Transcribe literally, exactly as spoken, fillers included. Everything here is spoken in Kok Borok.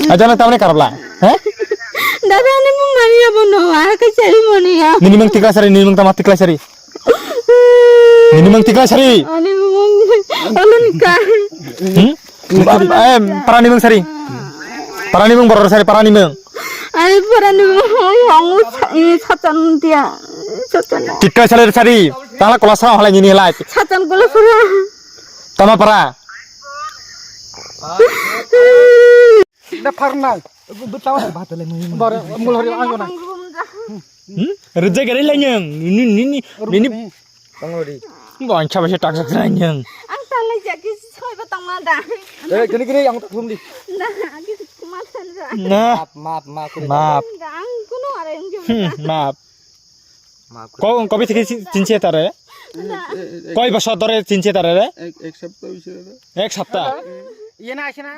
Aja na tamne karabla. He? Dada, ani mung mani ya bono, ah, ka chari mani ya. Nini mung tikla sari, nini mung tama tikla sari. Nini mung tikla sari. Ani mung, alun ka. Hmm? Ba-, eh, parani mung sari. Parani mung boror sari, parani mung. Ani parani mung, ang sa-, eh, satan dia. Satan. Tikla sari sari. Tala kola sa halai nini halai. Satan kola sura. Tama para. Da pharnai. Bwtlawa se bata le mui. Bor mulhari ang gona. Hmm? Rejek gari le nyang. Nini, nini, nini. Tongori. Bo ang chaba se tak tak nyang. Ang talai jaki soi ba tongma da. Eh, gini gini yang tak di. Na, agi kuma than ra. Na. Map, map, map. Map. Ang kuno are ang. Hmm, map. Map. Ko, ko bi thik chinche tare? Na. Koi bosor dhore chinche tare re? Ek, ek sapta hoise. Ek sapta. Iye na ashe na?